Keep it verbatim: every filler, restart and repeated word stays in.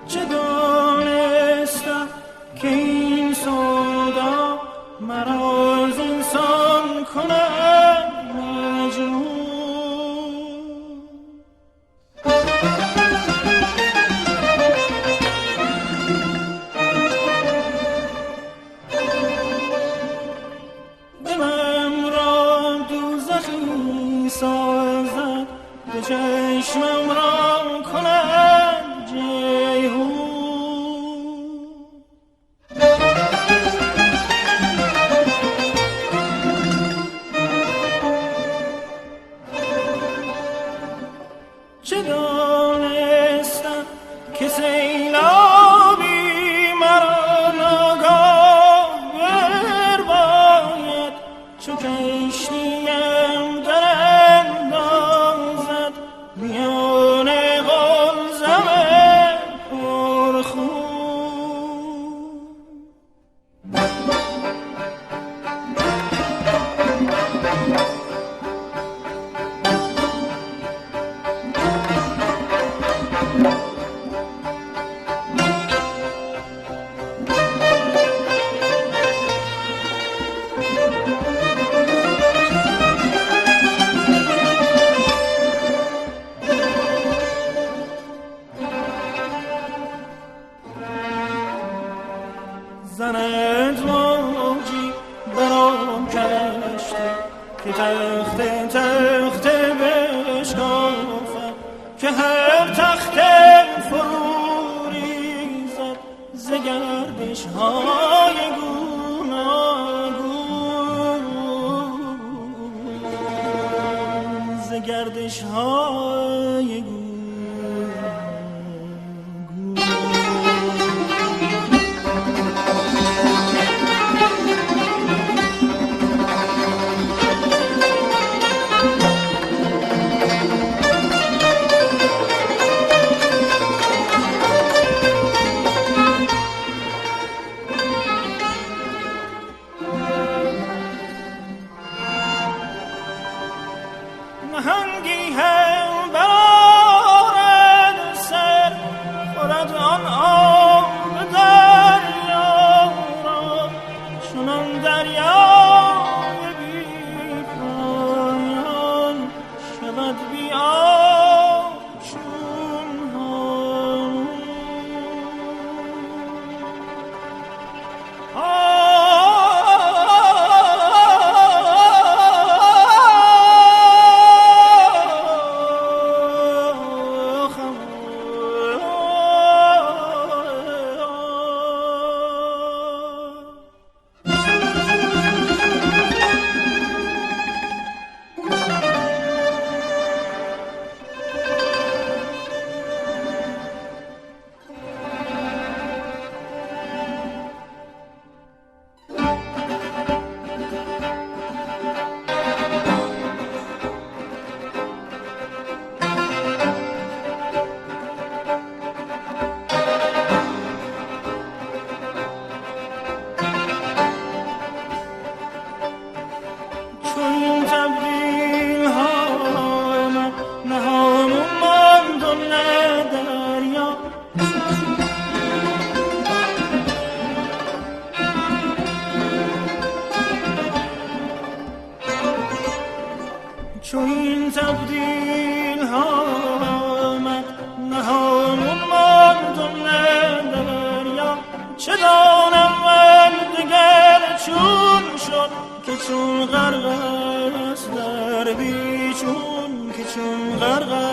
چه دانستم که این سودا مرا از انسان کند مجنون. دلم را دوزخی سازد، دو چشمم را کند جیحون. چه دانستم که سیلابی مرا ناگاه برباید، چو کشتیم دراندازد میان قلزم پرخون. زند موجی بر آن کشتی که تخته تخته بشکافد، که هر تخته فرو ریزد ز گردش‌های گوناگون، ز گردش‌های گوناگون. نهنگی هم برآرد سر، خورد آن آب دریا را، چنان دریای بی‌پایان شود بی‌آب چون هامون. Amed, nehanûn mandûn li derya, çi danem wen diger çûn şon, ki çûn xerxes derbî çûn, ki çûn xerxes